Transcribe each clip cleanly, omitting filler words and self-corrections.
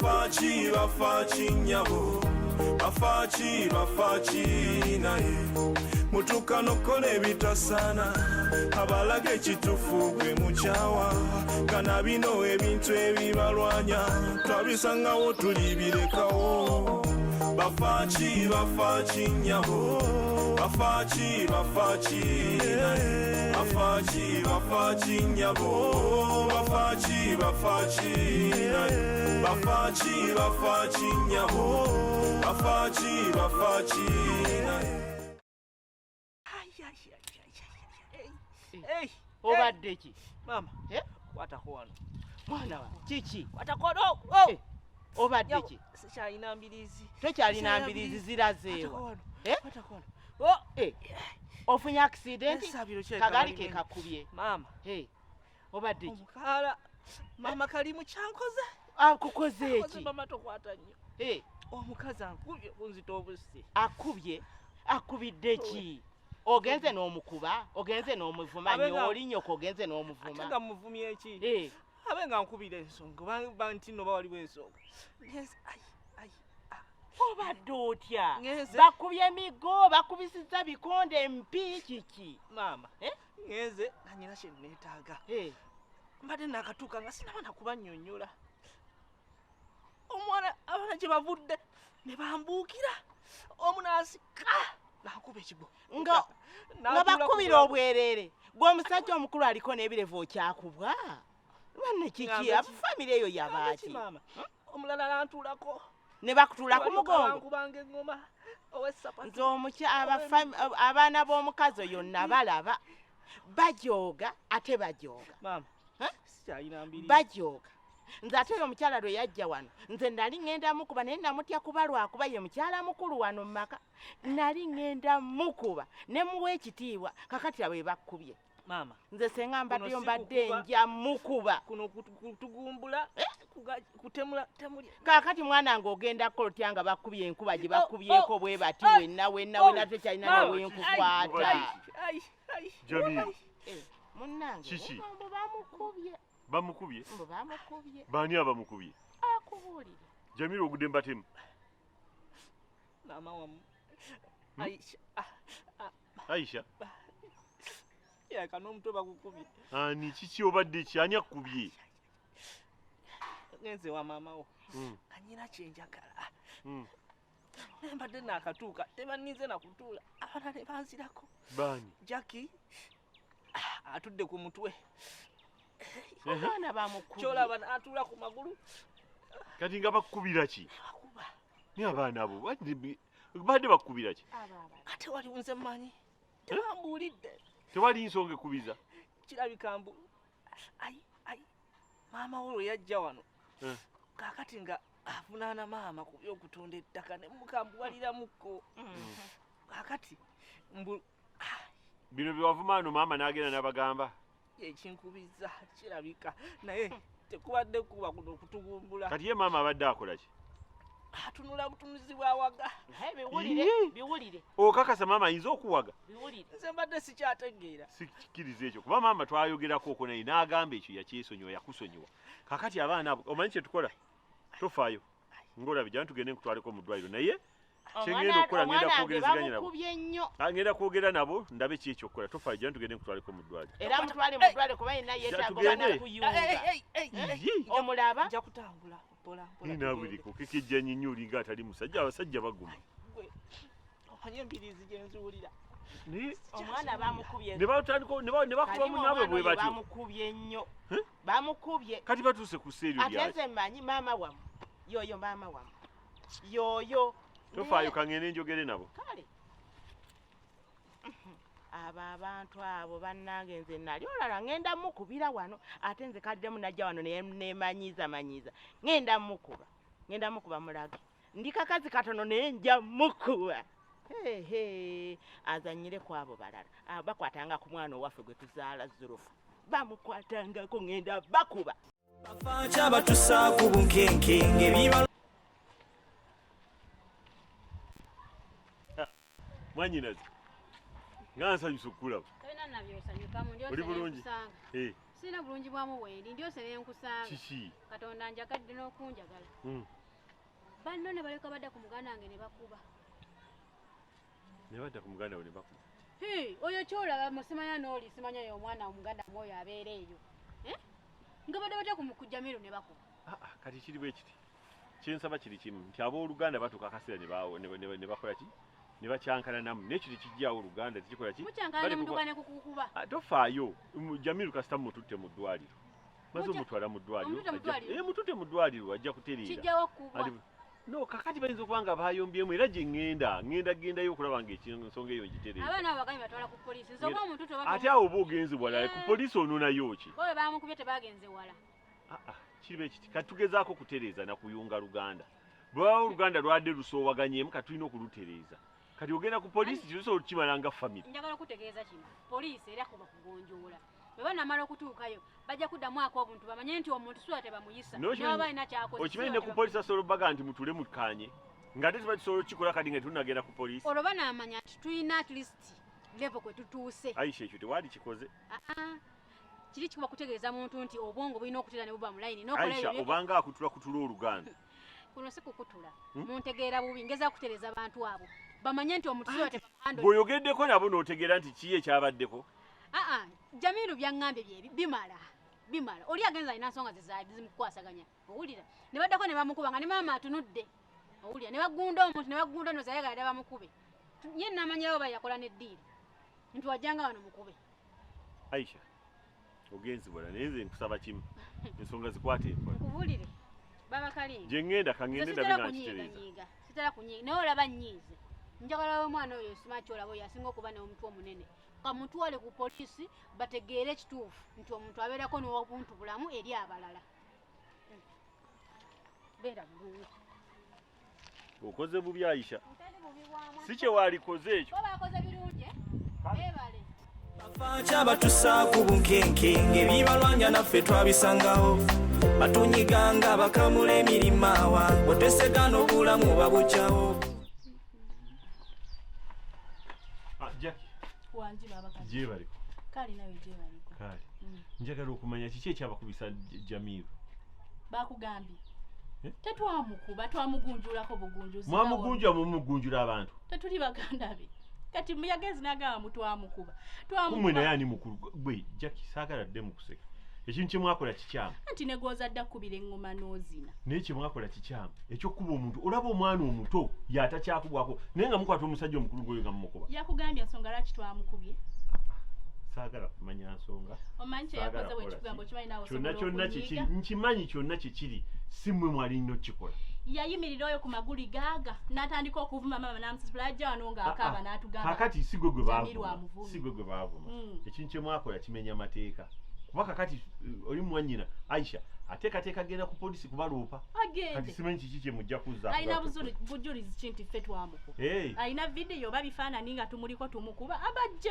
Bafaaki bafaaki nnyabo, bafaaki bafaaki, naye mutuuka n'okukola ebitasaana. Abalaga ekituufu gwe mukyawa, kana bino ebintu ebibalwanya twabisangawo, tulibirekawo. Bafaaki bafaaki nnyabo, bafaaki bafaaki, naye bafaaki bafaaki nnyabo, bafaaki bafaaki, naye bafaaki bafaaki nnyabo, bafaaki bafaaki, naye Obadde ki? Maama. Eh? Kwatako wano. Mwana wange, kiki? Kwatako wano. Oh! Eh, obadde ki? Sikyalina mbiriizi. Tokyalina mbiriizi, zirazeewa? Kwatako wano. Eh? Kwatako wano. Oh! Eh, ofunye accident? Ensabiro kirabika Kagaali bali ke kakubye. Maama. Eh, obadde ki? Omukaala maama kalimu kyankoze. Akukoze Akoze eki? Maama, tokwata nnyo. Eh, Omukazi ankubye kunzita obusi. Akubye? Akubidde ki? Ogenze n'omukuba, ogenze n'omuvuma? Abe Nyo oli nyoko, ogenze Ate n'omuvuma? nga muvumye eki? Eh, Abe nga nkubira ensonga ba nti nno bawaliwo ensonga. Ngenze, ai ai ah. Obadde otya? Ngenze. Bakubye migo, bakubisiza bikonde, empi, kiki? Maama. Eh? Ngenze nga nyina kye neetaaga. Eh, Mbadde naakatuuka nga sinaba nakubannyonnyola. Omwana abaana gye bavudde ne bambuukira, omu n'asika n'ankuba ekigwo. Nga N'atuula ku bakubira bulago. obwereere. Gwe omusajja omukulu aliko n'ebirevu okyakubwa? Banne, kiki? Ngambe ki? Abafamire eyo Ngambe ki, yabaaki? Maama, omulala n'antuulako. Ne bakutuula ku Balyoka mugongo? bankubanga eŋŋoma ow'essapatu. Nze abaana b'omukazi oyo nabalaba bajooga, ate bajooga. Maama, Eh? sikyalina mbiri. Bajooga. Nze ate oyo omukyala lwe yajja wano, nze nali ŋŋenda mukuba, naye namutya kuba lwakuba ye mukyala mukulu wano mu maka. Nali ŋŋenda mukuba ne muwa ekitiibwa. Kakati abo bakkubye. Maama, Nze senga mbaddeyo, Kuno si mbadde kukuba. nja mukuba. Kuno kutugumbula, kutemula temulya. Kaakati mwana nga ogenda kukola otya nga bakubye enkuba gye bakubyeko Oh, bwe bati? oh, Wenna wenna oh, wenna tekyalina Maama, nawenkukwata. ai, ai, ai. Jamil, Munnange, Kiki? mbu bamukubye. Bamukubye? Mbu bamukubye. Baani abamukubye? Akubuulire. Jamil, ogudde mbatemu? Maama wamu Aisha, ah, ah, Aisha, yaka n'omutwe bagukubye. Ani, kiki, obadde ki? Ani akubye? Ngenze wa maama wo nga nyina kyenjagala. Naye mbadde naakatuuka, tebanninze nakutuula, abaana ne banzirako. Baani? Jackie, ah, atudde ku mutwe. Omwana bamukubye. Kyolaba n'atuula ku magulu. Kati nga bakubira ki? Bakuba. Naye abaana abo badde bakubira ki? Ate waliwo nze mmanyi, tebambuulidde. Tewali nsonga ekubiza. Kirabika mbu ai ai maama wo lwe yajja wano, kaakati nga avunaana maama ku by'okutunda ettaka ne mukambuwaliramukko. Kaakati mbu Bino byewavuma ano maama n'agenda n'abagamba? Ekinkubiza kirabika, naye tekubadde kuba kuno okutugumbula. Kati ye maama abadde akola ki? Atunula butunuzi bwawaga. Naye biwulire. Ii. Biwulire. Okakasa maama ayinza okuwaga? Biwulire. Nze mbadde sikyategeera. Sikkiriza ekyo, kuba maama twayogerako okwo naye n'agamba ekyo yakyesonyiwa, yakusonyiwa. Kakati abaana abo, omanyi kye tukola? Tofaayo, ng'olabye, jana tugende nkutwaleko mu ddwaliro, naye kyengenda okukola, ngenda Omwana wange kwogerezeganya nabo. bamukubye nnyo. Ah, ngenda kwogera nabo ndabe ki ekyokukola. Tofaayo, jana tugende nkutwaleko mu ddwaliro. Era mutwale mu ddwaliro kuba yenna yeetaaga Tugende. obana kuyunga. Omulaba? Nja kutambula mpola mpola. Ninaabwe kukekejjanye nnyo, olinga atali musajja. Abasajja baguma. Gwe omanyi embiriizi gye nziwulira. Naye Omwana bamukubye. ne batandika ne bakuba Kalimu munnaabwe omwana bwe oyo batyo. bamukubye nnyo. Eh? Bamukubye. Kati batuuse ku sseeryo Ate lyaki? nze mmanyi maama wammwe yoyo, maama wammwe yoyo. Tofaayo, kangende njogere nabo. Kale abo abantu abo bannange, nze nali olala ŋŋenda mukubira wano, ate nze kaddemu najja wano nemanyiiza manyiiza. Ŋŋenda mukuba, ŋŋenda mukuba mulage ndi kakazi katono, naye nja mukuba. Hehe, azanyire ku abo balala. Ah, bakwatanga ku mwana owaffe gwe tuzaala Zurufu, bamukwatangako. Ŋŋenda bakuba. Bafaaki abatusaako bunkenke ebiba Mwanyinaze, nga nsanyusa okukulaba. Tolina nabyosanyukamu. Oli bulungi? Ndyosanyukusanga. Eh, Sirina bulungi bwamu bwendi ndyose ne nkusanga. Kiki? Katonda njagadde n'okunjagala. Banno ne baleka badda ku muganda wange ne bakuba. Ne badda ku muganda we ne bakuba. Hii, oyo kyolaba musimanya n'oli simanya yo omwana omuganda mwoyo abeera eyo. Eh? Nga badde batya ku Jamiru ne bakuba. Ah, kati kiri bwe kiti. Kyensaba kiri kimu nti abooluganda batuuka akaseera ne bakola ki? Ne bakyankana namu naye kiri kijjaawo oluganda tekikola ki? Mukyankana ne mutuuka ne kukukuba. Tofaayo, Jamiru kasita mumututte mu ddwaliro. Maze omutwala mu ddwaliro. Mututte mu ddwaliro ajja kutereera. Kijjawo kuba. No, kakati bayinza okuba nga bayombyemu era gye ŋŋenda gendayo okulaba ng'ensonga eyo ngitereeza. Abaana abo bagambye batwala ku poliisi. Nze oba omuntu toba ate awo oba ogenze wala ku poliisi ononayo ki? Bo bwe bamukubye tebagenze wala. Kiri ekiti kati tugezaako kutereeza na kuyunga Luganda. Bwe Oluganda lwadde lusoowaganyemu kati tulina okulutereeza. Kati ogenda ku poliisi kisobola okukimala nga family. Njagala okutegeeza kino. Poliisi era kuba kugonjoola. Bwe banaamala okutuukayo bajja kuddamu ak'obuntu bamanye nti omuntu sula tebamuyisa. N'oba alina ky'akoze. Okimanyi ne ku poliisi asobola obbaga nti mutule mukkaanye. Ng'ate tuba tusobola okukikola kati nga tetunnagenda ku poliisi. Olwo banaamanya nti tulina at least level kwe tutuuse. Aisha ekyo tewaali kikoze. Kiri kikuba kutegeeza muntu nti obwongo bulina okuteera ne buba mu layini. Aisha obanga akutula kutula Oluganda. Kuno si kukutula. Muntegeera bubi ngeza kutereeza abantu abo. Bamanye nti omuntu sula tebamuhandle. Bw'oyogeddeko nabo n'otegeera nti ki ekyabaddeko. Jamiru byaŋŋambye bye bimala. Bimala. Oli agenza alina nsonga ze zimukwasaganya. Owulira. Ne baddako ne bamukuba nga ne maama atunudde. Owulira. Ne bagunda omuntu ne bagunda nno zayagala dda bamukube. Ye namanyirawo ba yakola n'eddiiri. Nti wajjanga wano mukube. Aisha, ogenzi wala naye nze nkusaba kimu. Ensonga zikwate empola. Nkubulire. Baba Kalinga. Gye ŋŋenda ka ŋŋende ndabe nga nkitereeza. Sitera kunyiiga. Naye olaba nnyiize. Njagala omwana oyo sima kyolaba oyo asinga okuba n'omutwe omunene. Kamutwale ku poliisi bategeere ekituufu nti omuntu abeerako n'obuntu bulamu eri abalala. Beera bulungi. Okoze bubi Aisha. Si kye waalikoze ekyo. Bo baakoze birungi. Beebale. Bafaaki abatusaako bunkenke ng'ebibalwanya naffe twabisangawo. Batunyiganga bakamula emirimu awa otesega n'obulamu babugyawo. Jackie. Wangi baba Kalinga. Gyebaliko. Kale nawe gyebaliko. Kale. Njagala okumanya kiki ekyabakubisa Jamiru. Bakugambye. Tetwamukuba twamugunjulako bugunjuzi. Mwamugunjula mumugunjula abantu. Tetuli baganda be. Kati muyagenzi n'agamba mutwamukuba. Twamukuba. Kumwe naye ani mukulu gwe Jackie saagala dde mu kuseka. Ekintu kye mwakola kikyamu. Anti ne gw'ozadde akubira eŋŋoma n'ozina. Naye kye mwakola kikyamu. Eky'okukuba omuntu olaba omwana omuto y'atakyakubwako naye nga mukwata omusajja omukulu gw'oyo nga mumukuba. Yakugambye ensonga lwaki twamukubye? Saagala kumanya nsonga. Omanyi kye yakoze bwe kikugambo okimanyi naawe Kyonna osobola kyonna kikiri okunyiiga. nkimanyi kyonna kikiri si mmwe mwalina okukikola. Yayimirira oyo ku magulu gaaga n'atandika okuvuma maama n'amusisula ajja wano ng'akaaba n'atugamba. Kakati si gwe gwe Jamiru baavuma. amuvumye. Si gwe gwe baavuma. Ekintu kye mwakola kimenya mateeka. Kuba kakati oli mwannyina Aisha ateekateeka genda ku poliisi kubaloopa. Kati simanyi kiki kye mujja kuzza. Alina bujulizi ki nti ffe twamukuba. Alina vidiyo oba bifaananyi nga tumuliko tumukuba. Abajje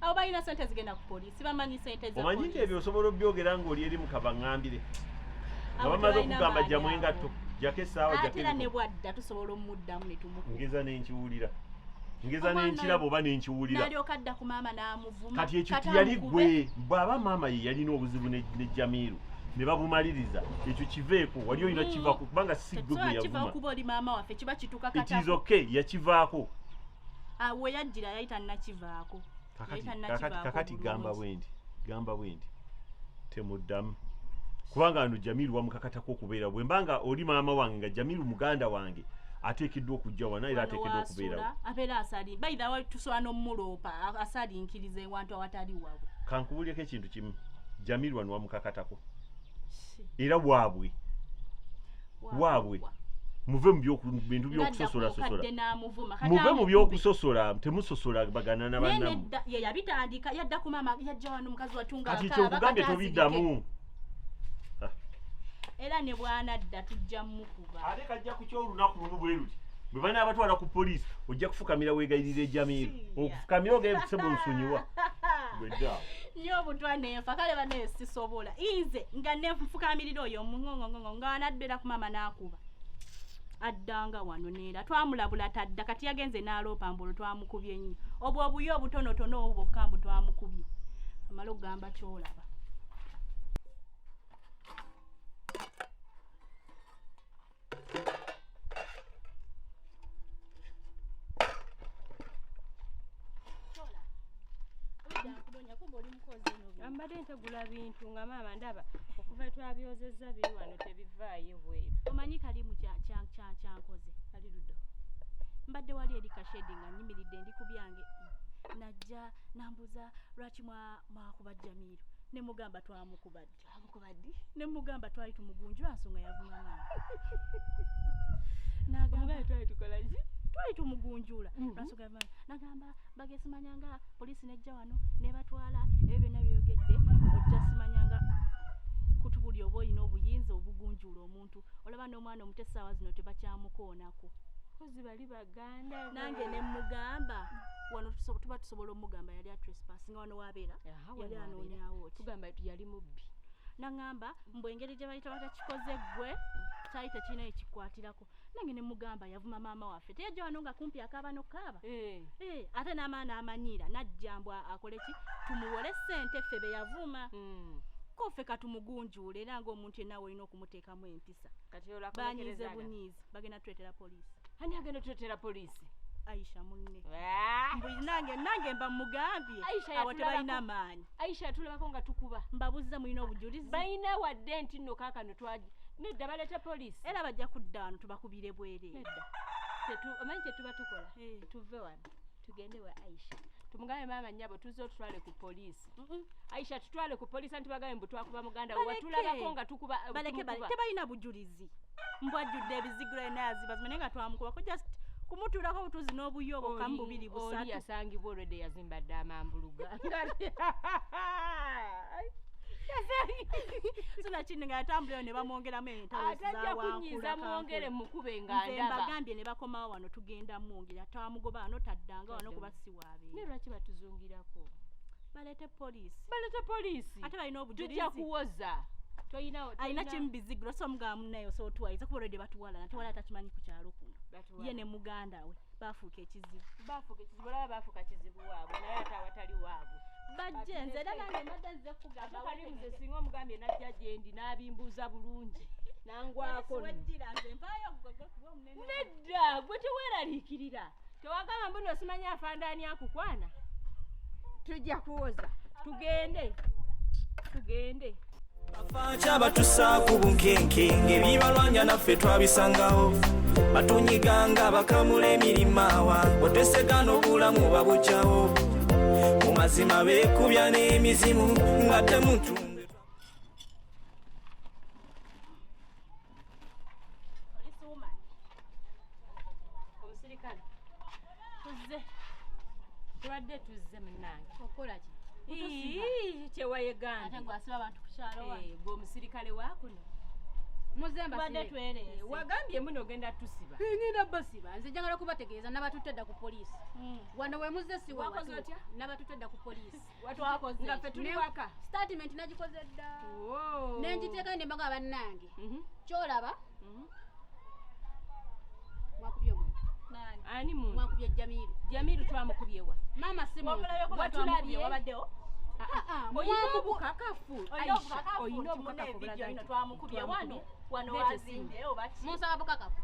abo balina ssente zigenda ku poliisi bamanyi ssente za Omanyi nti poliisi. ebyo osobola obyogera ng'oli eri mu kabaŋŋambire. Nga bamaze okugamba jjamu engatto, jjako essaawa, jjako Ate era ne ebikomo. bwadda tusobola omuddamu ne tumukuba. Ngeza ne nkiwulira. Ngeza ne nkiraba oba ne nkiwulira. N'alyoka adda ku maama n'amuvuma. Kati ekyo tiyali gwe bw'aba maama ye yalina obuzibu ne Jamiru ne babumaliriza ekyo kiveeko wali olina kivaako kubanga si gwe gwe yavuma. Kuba oli maama waffe kiba kituka It is okay yakivaako. We yajjira yali tannakivaako. Kakati gamba bwe nti temuddamu kubanga wano Jamiru wamukakatako okubeera bwe mbanga oli maama wange nga Jamiru muganda wange ateekeddwa okujja wano era ateekeddwa okubeerawo. Abeera asali by the way tusobola n'omuloopa asalinkiriza ewantu awatali waabwe. Kankubuulireko ekintu kimu Jamiru wano wamukakatako era waabwe muve mu bintu by'okusosola muve mu by'okusosola temusosola bagana na bannammwe. Ye yabitandika yadda ku maama yajja wano mukazi watunga kati kyokugambye tobiddamu. Era ne bw'anadda tujja mmukuba. Ate kajja kukya olunaku lumu bwe luti bwe banaabatwala ku poliisi ojja kufukamira weegayirire Jamiru okufukamira ogaye ssebo nsonyiwa. Gwedda. Nnyo obutwa nenfa kale bannaye sisobola. Nze nga nenfukamirira oyo omuŋoŋoŋo nga anadda ku maama n'akuba. Addanga wano neera twamulabula tadda kati yagenze n'aloopa mbu olwo twamukubye nnyo. Obwo obuyo obutonotono obwo bwokka mbu twamukubye. Amala okugamba ky'olaba. Kumbe oli mukozi eno. Mbadde ntegula bintu nga maama ndaba okuva twabyozezza biri wano tebivaayo bweru. Omanyi Kalimu kyankoze. Ali ludda. Mbadde wali eri kashedi nga nnyimiridde ndi ku byange. Najja nambuza lwaki mwakuba Jamiru. Ne mugamba twamukuba ddi. Twamukuba ddi? Ne mugamba twali tumugunjula nsonga yavuma maama. Nagamba twali tukola ki? Twali tumugunjula. Lwansonga yavuma. Nagamba bagesimanyanga poliisi nejja wano ne batwala ebyo byonna byeyogedde ojja simanyanga kutubuli oba olina obuyinza obugunjula omuntu. Olaba n'omwana omuto essaawa zino tebakyamukoonako. Kozi bali baganda. Nange ne mugamba wano tuba tusobola omugamba yali atrespass nga wano wabeera yali anoonyaawo ki. Tugamba yali mubbi. Nangamba mbu engeri gye bayita batakikoze ggwe kyali tekirina ekikwatirako. Nange ne mugamba yavuma maama waffe teyajja wano nga kumpi akaaba n'okukaaba. Ate n'amaana amanyiira najja mbu akole ki tumuwole ssente ffe be yavuma. Ko ffe katumugunjule era ng'omuntu yenna olina okumuteekamu empisa. Banyiize bunyiizi bagenda tuleetera poliisi. Ani agenda tuleetera poliisi? Aisha munne. Mbu nange mba mugambye abo tebalina maanyi. Aisha yatulabako nga tukuba. Mbabuuziza mulina obujulizi. Balina wadde nti nno kaakano twaji. Nedda baleeta poliisi. Era bajja kudda wano tubakubire bwereere. Nedda. Omanyi kye tuba tukola? Tuve wano tugende wa Aisha. Tumugambe maama nnyabo tuzze otutwale ku poliisi. Aisha tutwale ku poliisi anti bagambe mbu twakuba muganda we watulabako nga tukuba. Baleke tebalina bujulizi. Mbu ajjudde ebizigiro yenna yazibazima naye nga twamukubako just kumutuulako obutuuzi n'obuyo kamu bubiri busatu. Oli yasangibwa olwedde yazimba dda amambuluga. Sina kindi nga yatambulayo ne bamwongeramu entalo Atajja kunyiiza mwongere mukube nga ndaba. Nze mbagambye ne bakomawo wano tugenda mwongera twamugoba wano taddanga wano kuba si waabeera. Naye lwaki batuzungirako? Baleete poliisi. Baleete poliisi. Ate balina obujulizi. Tujja kuwoza. Alina kimu bizigiro so omugamba munnaye osobola otuwayiza kuba olwedde batuwalana tewali atakimanyi ku kyalo kuno. Ye ne muganda we baafuuka ekizibu. Baafuuka ekizibu olaba baafuuka kizibu waabwe naye ate awatali waabwe. Bajje nze era nange mbadde nze kugamba. Ate Kalimu nze singa omugambye najja gye ndi n'abimbuuza bulungi nangwako. Nedda gwe teweeraliikirira. Tewagamba mbu nno simanyi afande ani akukwana. Tujja kuwoza tugende tugende. Afacha batusa ku bunkenke ebibalwanya naffe twabisangawo batunyiganga bakamula emirimawa otesegana obulamu babujjawo mu mazima beekubya n'emizimu nga temuntu. Omusirikale tuzze tubadde tuzze munnange. Okola ki? Kyewayegambye. Ate gwasiba abantu ku kyalo wano. Gwe omusirikale waakuno. Muzemba twerese. Wagambye muno ogenda tusiba. Ngenda basiba. Nze njagala kubategeeza nabatutte dda ku poliisi. Wano we muzze si Wakoze otya? Nabatutte dda ku poliisi. Twakoze. Nga ffe tuli waka. Statement nagikoze dda. Ne ngiteeka ne mbagamba bannange. Kyolaba? Mwakubye omuntu. Nani? Ani muntu? Mwakubye Jamiru. Jamiru twamukubye wa? Maama si muntu. Watulabye wabaddewo? Olina obukakafu. Aisha, olina obukakafu bulaga nti twamukubye wano. Wano wazimbye oba ki? Munsaba bukakafu.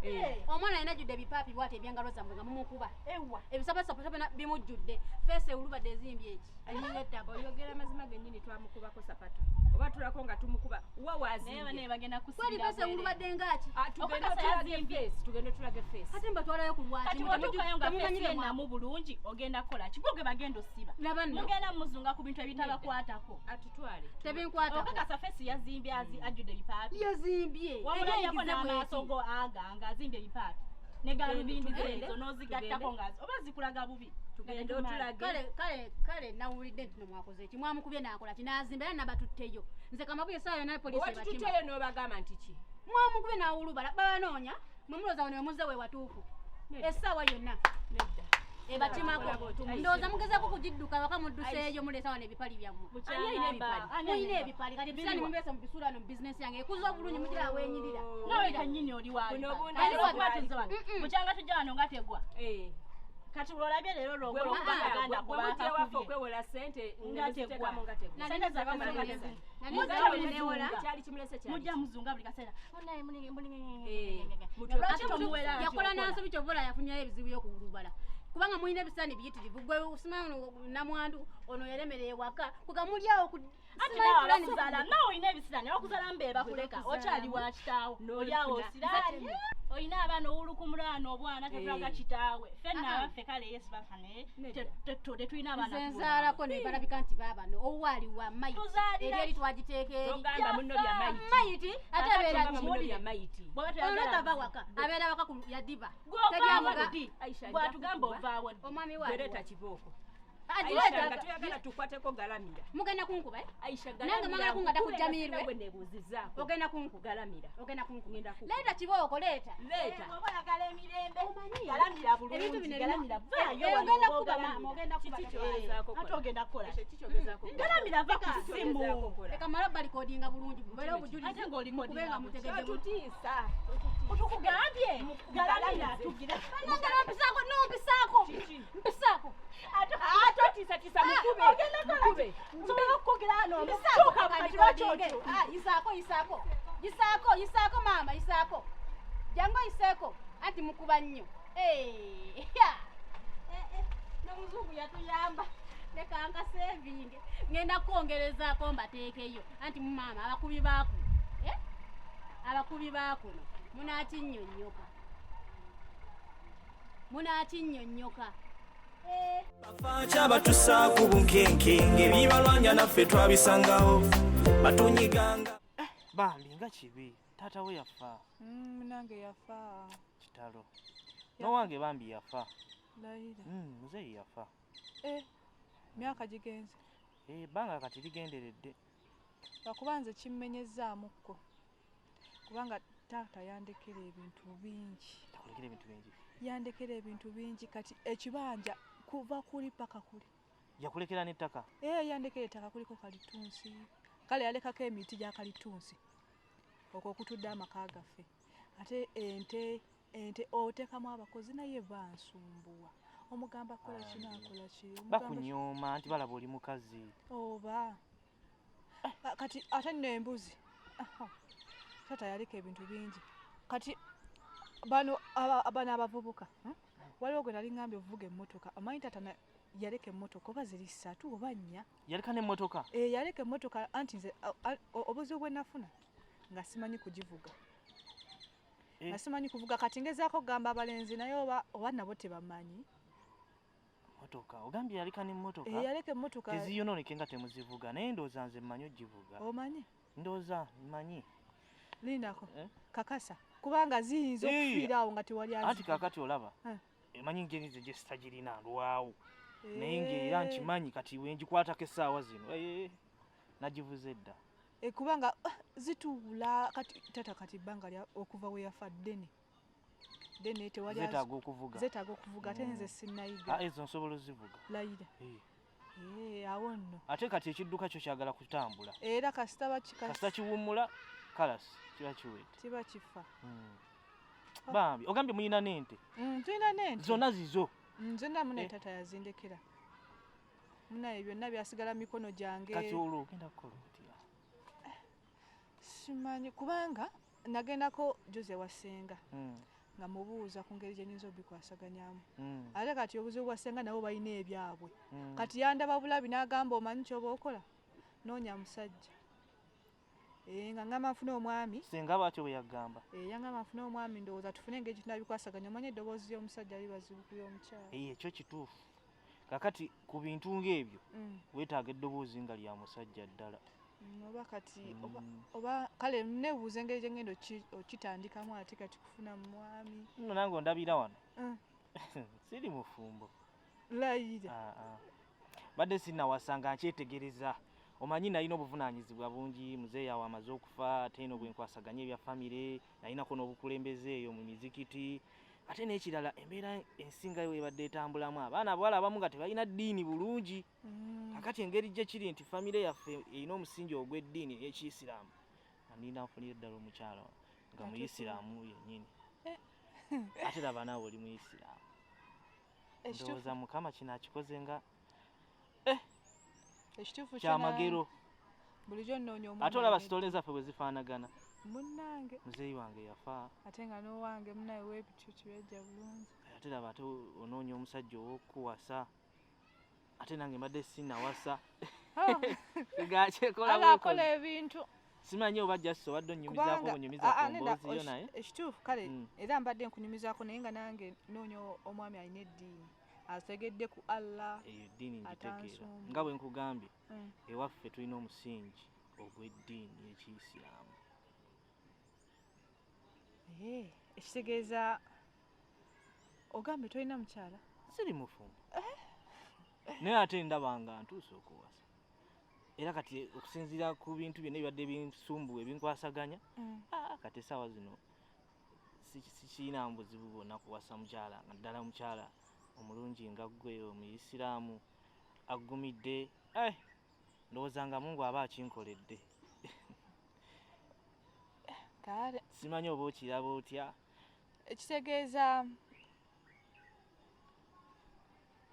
Omwana alina ajjudde ebipaapi bw'ati eby'engalo zammwe nga mumukuba. Ewa. Ebisapasapa bimujjudde. Feesi ewulubadde ezimbye eki. Enyinga ettaka. Oyogera amazima gennyini twamukubako sapatu. Oba tulako nga tumukuba. Wa wazimbye. Naye bagenda kusibira. Kweri feesi ewulubadde ng'aki? Tugende tulage feesi. Tugende tulage feesi. Ate mbatwalayo ku lwaki? Kati bw'otuukayo nga feesi ennamu bulungi ogenda kukola ki? Gwe bagenda osiba. Mugenda muzunga ku bintu ebitabakwatako. Atutwale. Tebinkwatako. Okakasa feesi yazimbye ajjudde ebipaapi. Yazimbye. Wamulabyako n'amaaso go aga nga azimbye ebipaapi. Ne gaalubindi ezo n'ozigattako nga oba zikulaga bubi. Tugende otulage. Kale kale nawulidde nti no mwakoze ki? Mwamukubye n'akola ki? N'azimba era nabatutteyo. Nze kamabuye essaawa yonna poliisi ebakima. Watututteyo n'obagamba nti ki? Mwamukubye n'awulubala babanoonya mwe mulowooza wano we muzze we watuufu. Essaawa yonna. Nedda. Ebakimako. Ndowooza mugezaako kugidduka waka mudduseeyo muleeta wano ebipali byammwe. Mulina ebipali kati ebisiraani mubireese mubisuula wano mu bizinesi yange ekuza obulungi mugira aweenyirira. Nawe kennyini oli waayo. Bukyanga tujja wano nga tegwa. Kati olabye leero lwogolo okuba Uganda kuba akakubye. Okwewola ssente nga tegwa. Ssente zaffe newola. Kyali kimulese kyali. Mujja muzunga buli kaseera. Yakola nansobi kyova olaba yafunyayo ebizibu by'okuwulubala. Kubanga mulina ebisaani biyitirivu. Gwe simanyi ono namwandu ono yalemera ewaka. Kuga muli awo ku Ate naawe abakuzaala, naawe olina ebisiraani, abakuzaala mbe bakuleka, okyali wa kitaawo, oli awo osiraani. Olina abaana owulukumulwana obwana tetulaga kitaawe. Ffenna abaffe kale Yesu bafa naye tetulina abaana Nze nzaalako ne balabika nti baabano owaali wa mayiti. Tuzaalira Eri eri twagiteeka eri. Togamba munno bya mayiti. Mayiti ate abeera Togamba ki? munno bya mayiti. Bw'oba Ono toyagala tava waka, abeera waka ku yadiba. Gw'ovaawo Teri ddi? Aisha, Bw'atugamba ovaawo ddi? Omwami Gwe leeta wa kibooko. Agireeta. Aisha, nga toyagala tukwateko galamira. Mugenda kunkuba, eh? Aisha, Nange galamira. mwagala kungata ku Nkukube Jamiru, eh? nga nebuuzizaako. Ogenda kunkuba. Galamira. Ogenda kunkuba. Ngenda kukuba. Leeta kibooko, leeta. Leeta. Bw'oba oyagala emirembe, Omanyi? galamira bulungi, Ebintu bino galamira, vaayo Eh, wano ogenda oba kukuba, ogalamira. maama, ogenda kukuba. Kiki ky'ogezaako Ate kola? ogenda kukola Ekyo kiki ky'ogezaako kola? Galamira, va ku Kiki ssimu. ky'ogezaako kola? Leka mala balikodinga bulungi, mubeere obujulizi. Ate ng'olikodinga Mukube nga bulungi. mutegedde bulungi. Totutiisa. Tukugambye, galamira, tugira. Bannange nompisaako, nompisaako. Mpisaako. Ate Totiisatiisa, mukube. Ogenda kukola Mukube. ki? Nsobola okukugira wano, Mpisaako, kyuka kati lwaki kandikodinge. otyo? Ah, yisaako, yisaako. Yisaako, yisaako maama, yisaako. Jangu oyiseeko, anti mukuba nnyo. Eh, ya. Eh, eh, n'omuzungu yatuyamba. Leka nkasevinge. Ngenda kwongerezaako mbateekeyo. Anti maama, abakubi baakuno. Eh? Abakubi baakuno. Munaakinnyonnyoka. Munaakinnyonnyoka. Eh. Bafaaki abatussa ku bunkenke ng'ebibalwanya naffe twabisangawo batunyiganga. Bambi nga kibi, taata we yafa. Munange yafa. Kitalo. N'owange bambi yafa. Layira. Muzeeyi yafa. Myaka gigenze. Ebbanga kati ligenderedde. Lwakuba nze kimmenyezzaamu-kko. Kubanga taata yandekera ebintu bingi. Takulekera ebintu bingi. Yandekera ebintu bingi kati ekibanja kuva kuli paka kuli. Yakulekera n'ettaka? Yandekera ettaka kuliko kalitunsi. Kale yalekako emiti gya kalitunsi. Okwo okutudde amaka gaffe. Ate ente oteekamu abakozi naye bansumbuwa. Omugamba kola kino akola kiri. Omugamba Bakunyooma nti balaba oli mukazi. Oba. Kati ate nno embuzi. Aha. Taata yaleka ebintu bingi. Kati bano abavubuka, Waliwo gwe nali ngambye ovuga emmotoka. Omanyi taata yaleka emmotoka oba ziri 3 oba 4. Yaleka n'emmotoka? Yaleka emmotoka anti nze, obuzibu bwe nafuna nga simanyi kugivuga. Nga simanyi kuvuga kati ngezaako okugamba abalenzi naye oba nabo tebamanyi. Mmotoka, ogambye yaleka n'emmotoka? Yaleka emmotoka. Teziyonooneke nga temuzivuga, naye ndowooza nze mmanyi ogivuga. Omanyi? Ndowooza mmanyi. Lindako. Kakasa. Kubanga ziyinza okufiira awo nga tewali Anti azivuga. kaakati olaba. Emanyi ngeri nze gye sitagirina ndwawo. Naye ng'era nkimanyi kati we ngikwatako essaawa zino. Nagivuze dda. Kubanga zituula kati taata kati ebbanga lya okuva we yafa ddene. Ddene tewali Zeetaaga okuvuga. Zeetaaga okuvuga ate nze sinnayiga. Ezo nsobola ozivuga. Layira. Awo nno. Ate kati ekidduka kyo kyagala kutambula. Era kasita Kasita kiwummula, kalasi kiba kiwedde. Kiba kifa. Bambi, ogambye mulina n'ente? Tulina n'ente. Zonna zizo. Zonna munaye taata yazindekera. Munaye byonna byasigala mu mikono gyange. Kati olwo ogenda kukola otya? Simanyi kubanga nagendako Jose wa Ssenga. Nga mubuuza ku ngeri gye nnyinza obikwasaganyamu. Ate kati obuzibu bwa Ssenga nabo balina ebyabwe. Kati yandaba bulabi n'agamba omanyi ky'oba okola? Noonya musajja. Nga ngamba nfune omwami. Ssenga bw'atyo bwe yagamba. Yangamba nfune omwami ndowooza tufune engeri gye tunabikwasaganya. Omanyi eddoboozi ly'omusajja liba zibu ku ly'omukyala. Ekyo kituufu. Kaakati ku bintu ng'ebyo, weetaaga eddoboozi nga lya musajja ddala. Oba kati, oba kale neebuuza engeri gye ngenda okitandikamu ate kati kufuna mwami. Nno nange ondabira wano. Siri mufumbo. Layira. Badde sinnawasa nga nkyetegereza. Omanyi nalina obuvunaanyizibwa bungi, muzeeyi awo amaze okufa, ate eno bwe nkwasaganya ebya famire, nalinako n'obukulembeze eyo mu mizikiti. Ate n'ekirala embeera ensingayo ebadde etambulamu abaana abawala abamu nga tebalina ddiini bulungi. Kaakati engeri gye kiri nti famire yaffe erina omusingi ogw'eddiini ey'Ekiyisiraamu, nina nfunire ddala omukyala nga Ate muyisiraamu yennyini. Ate laba naawe oli muyisiraamu. Ekituufu Ndowooza Mukama kino akikoze nga Ekituufu kyamagero. Bulijjo nnoonya omwana Ate olaba wange. sitole zaffe bwe zifaanagana. Munnange. Muzeeyi wange yafa. Ate nga n'owange munnaye weebityo tebajja bulungi. Ate laba ate onoonya omusajja ow'okukuwasa, ate nange mbadde sinnawasa. Gakyekola Ala akola ebintu. Simanyi oba just obadde onnyumizaako Kubanga bunyumiza ah, ah, ku nedda, mboozi yo naye. Ekituufu kale era mbadde nkunyumizaako, naye nga nange noonya omwami alina eddiini, ategedde ku Allah. Eyo eddiini ngitegeera. Atansumba. Nga bwe nkugambye, ewaffe tulina omusingi ogw'eddiini y'Ekiyisiraamu. Eh, ekitegeeza ogambye tolina mukyala? Siri mufumbo, naye ate ndaba nga ntuuse okuwasa, era kati okusinziira ku bintu byonna ebibadde binsumbuwa ebinkwasaganya, kati essaawa zino sikirina buzibu bwonna kuwasa mukyala, nga ddala mukyala omulungi nga ggwe, omuyisiraamu aggumidde. Ndowooza nga Mungu aba akinkoledde. Kale. Simanyi oba okiraba otya. Ekitegeeza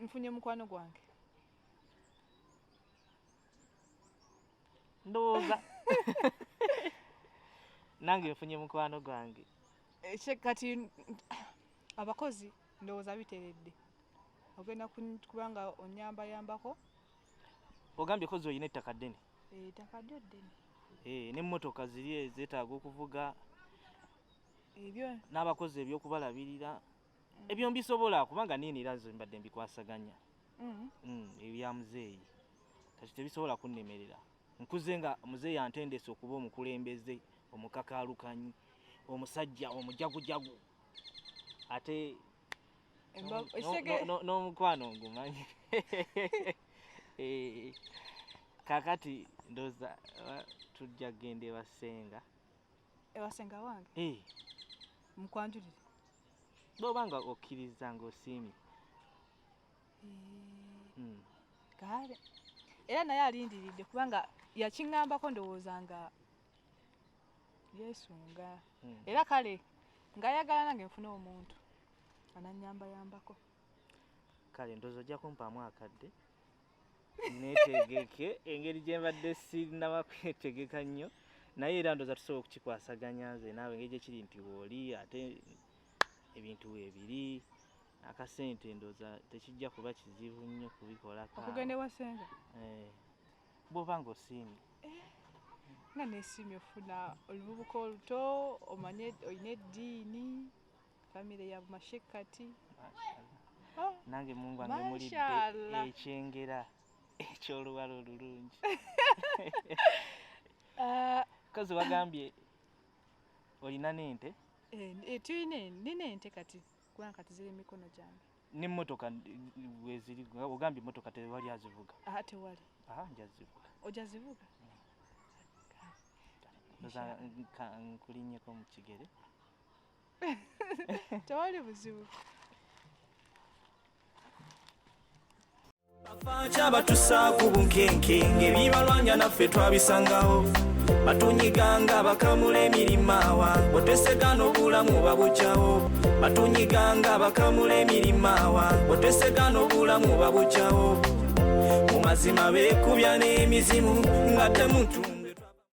nfunye mukwano gwange. Ndowooza nange nfunye mukwano gwange. Kati abakozi ndowooza biteredde, ogenda kubanga onyambayambako. Ogambye kozi olina ettaka ddene? Ettaka ddyo ddene. N'emmotoka ziri ezeetaaga okuvuga, ebyo n'abakozi ebyokubalabirira, ebyo mbisobola kubanga niini era nze mbadde mbikwasaganya. Ebya muzeeyi kati tebisobola kunnemerera. Nkuze nga muzeeyi antendese okuba omukulembeze, omukakaalukanyi, omusajja omujagujagu, ate n'omukwano ngumanyi. Kakati ndowooza tujja kugenda ewasenga. Ewasenga wange? Mukwanjulire. Bw'oba nga okkiriza ng'osiimye. Kale era naye alindiridde kubanga yakiŋŋambako, ndowooza nga yeesunga. Era kale ng'ayagala nange nfune omuntu anannyambayambako. Kale ndowooza ojja kumpaamu akadde neetegeke engeri gye mbadde sinnaba kwetegeka nnyo, naye era ndowooza tusobola okukikwasaganya nze naawe, engeri gye kiri nti wooli ate ebintu weebiri, akasente ndowooza tekijja kuba kizibu nnyo kubikolako. Okugenda ewasenga? Bw'oba ng'osiimye. Nga neesiimye ofuna oluvubuka oluto, omanye olina eddiini, famire ya Bumashekkati. Nange Mungu angemulidde ekyengera eky'oluwalo olulungi. Kozi wagambye olina n'ente? Tulina, nina ente kati, kubanga kati ziri emikono gyange. N'emmotoka weziri? Ogambye emmotoka tewali azivuga? Aha, tewali. Aha, nja zivuga. Ojja zivuga? Ndowooza nkulinnyeko mu kigere. Tewali buzibu. Kyabatusa ku bunkenke, ng'ebibalwanya naffe twabisangawo, batunyiganga bakamula emirima awa, otesega n'obulamu babukyawo, batunyiganga bakamula emirima awa, otesega n'obulamu babukyawo, mu mazima beekubya n'emizimu nga temutunga.